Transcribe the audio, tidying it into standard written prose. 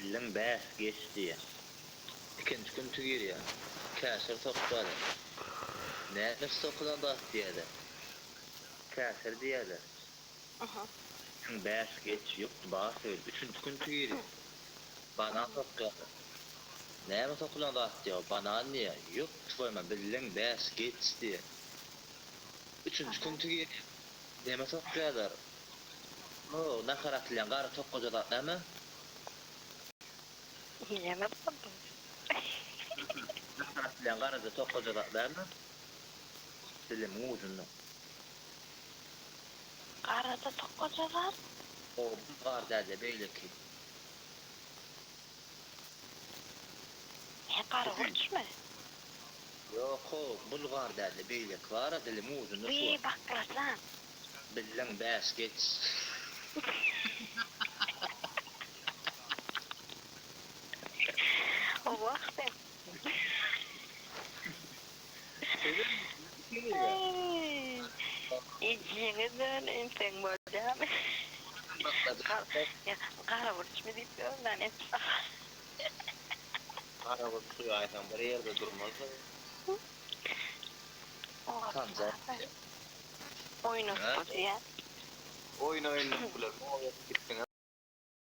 Bildiň bäs geç diýýä. Ikinji gün tügirýä. Käşir sokýalar. Näme sokulan zat diýýäler. Käşir diýýäler. Bildiň bäs geç ýok bar söýle. Üçünji gün tügirýä. Banan sokýalar. Näme sokulan zat diýýä. Banan diýýä. Ýok twoýma bildiň bäs geç diýýä. Üçünji gün tügirýä. Näme sokýalar. O, nahar atylýan gara tokgaja zat näme? Näme boldy? Nahar atylýan garaja tokgaja zat näme? Dilimiň ujunda. Garaja tokgaja zat? O, bulgar dälde beýleki. He, gara gurçmy? Ýok-ow, bulgar dälde beýleki bar-a dilimiň ujunda şu Wiý, wagt. baklajan. Bildiň bäş geç. Wah sen. Ejeňe döneýin seň bolýamy. Garaburçmy diýip ýörmän etsa. Garaburç guýaýsaň bir ýerde durmaz. Sanjar. Oýun ussasy ýa. Oýun oýnamak bilen oýadyp gitdiňä.